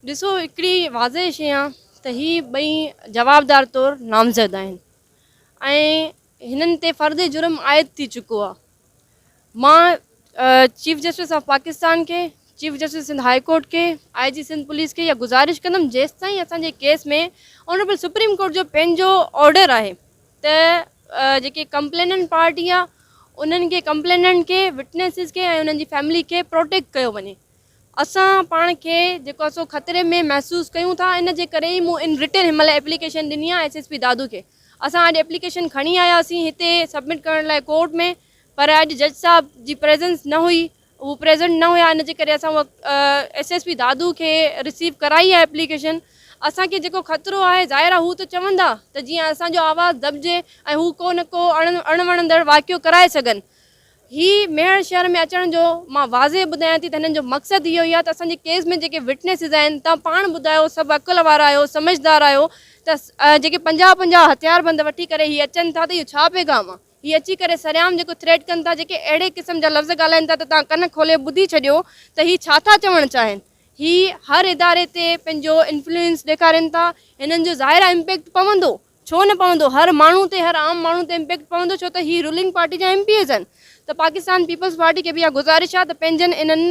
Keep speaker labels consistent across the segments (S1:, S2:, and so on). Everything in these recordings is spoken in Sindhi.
S1: ڏسو هڪڙي واضح شيء آ ته هي ٻئي جوابدار طور نامزد آهن ۽ هنن تي فرد جرم عائد ٿي چڪو آ. مان چيف جسٽس آف پاڪستان کي، chief justice Sindh high court کي، آء جي سنڌ پوليس کي اها گذارش ڪندم جيستائين اسان جي ڪيس ۾ آنريبل سپريم ڪورٽ جو پنهنجو آرڊر آهي ته جيڪي ڪمپليننٽ پارٽي آ انهن کي ڪمپليننٽ کي وٽنيسز کي ۽ انهن جي فيملي کي پروٽيڪٽ ڪيو وڃي. اسان پاڻ کي جيڪو آهي سو خطري ۾ محسوس ڪيون ٿا ان جي ڪري ئي مون ان رٽن هن مهل ايپليڪيشن ڏني آهي ايس ايس پي دادو کي اسان اڄ ايپليڪيشن کڻي آياسين هتي سبمٽ ڪرڻ لاء ڪورٽ ۾ پر اڄ جج صاحب جي پريزنس نه هئي هو پريزنٽ نه هيا ان جي ڪري اسان اها ايس ايس پي دادو کي رسيو ڪرائي آهي ايپليڪيشن اسان کي جيڪو خطرو آهي ظاهر آهي هو ته چوندا ته جيئن اسان جو آواز دٻجي ۽ هو ڪو نه ڪو اڻ وڻندڙ واقعو ڪرائي سگهن هي ميهڙ شهر ۾ اچڻ جو مان واضح ٻڌايان ٿي ته هنن جو مقصد اهو ئي آهي ته اسان جي ڪيس ۾ جيڪي وٽنيسز آهن توهان پاڻ ٻڌايو سڀ عقل وارا آهيو سمجهدار آهيو ته جيڪي پنجاهه پنجاهه هٿيار بند وٺي ڪري هي اچن ٿا ته اهو ڇا پيغام آهي هي اچي ڪري سرعام جيڪو ٿريٽ ڪن ٿا جيڪي اهڙي قسم جا لفظ ڳالهائن ٿا ته توهان ڪن کولي ٻڌي ڇڏيو ته هي ڇا ٿا چوڻ چاهين هي هر اداري تي پنهنجو انفلوئنس ڏيکارين ٿا هنن جو ظاهر آهي امپيڪٽ پوندو ڇو نه پوندو هر ماڻهو تي هر عام ماڻهو تي امپيڪٽ پوندو ڇو ته هي رولنگ پارٽي جا ايم پي ايز آهن ته پاڪستان پيپلز پارٽي کي به اها گذارش آهي ته پنهنجن انهن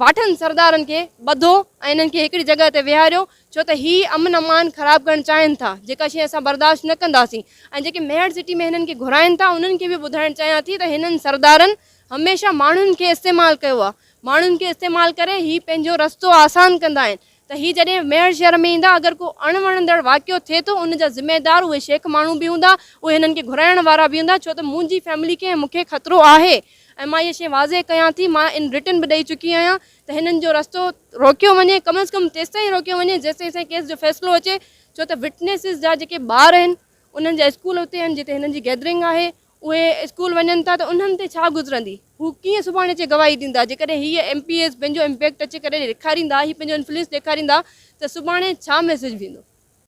S1: واٺن سردارن کي ٻڌو ۽ انهن کي هڪڙي جڳهه تي ويهاريو ڇو ته هي امن امان خراب ڪرڻ چاهين ٿا جيڪا شيء اسان برداشت نه ڪنداسين ۽ جيڪي ميهڙ سٽي ۾ هنن کي گهرائين ٿا انهن کي به ٻڌائڻ چاهيان ٿي ته هنن سردارن هميشه ماڻهن کي استعمال ڪيو آهي ماڻهن کي استعمال ڪري هي پنهنجو رستو آسان ڪندا آهن ته هي جڏهن ميهڙ شهر ۾ ايندا اگر ڪو اڻ وڻندڙ واقعو ٿئي ٿو ان جا ذميدار اهي شيخ ماڻهو به هوندا اهي هنن کي گهرائڻ وارا به هوندا ڇو ته منهنجي فيملي کي ۽ مون کي خطرو آهي ۽ مان اها شيء واضح ڪيان ٿي مان ان رٽن به ڏئي چڪي آهيان ته هنن جو رستو روڪيو وڃي ڪم از ڪم تيستائين روڪيو وڃي جيستائين اسان جي ڪيس جو فيصلو اچي ڇو ته وٽنيسز جا جيڪي ٻار آهن انهن جا اسڪول اتي آهن جتي هنن جي گيدرنگ آهي اهي اسڪول وڃن ٿا ته انهن تي ڇا گذرندي؟ هو ڪيئن سڀاڻي اچي گواهي ڏيندا؟ جيڪڏهن هي ايم پي ايز پنهنجو امپيڪٽ اچي ڪري ڏيکاريندا، هي پنهنجو انفلوئنس ڏيکاريندا ته سڀاڻي ڇا ميسيج ويندو؟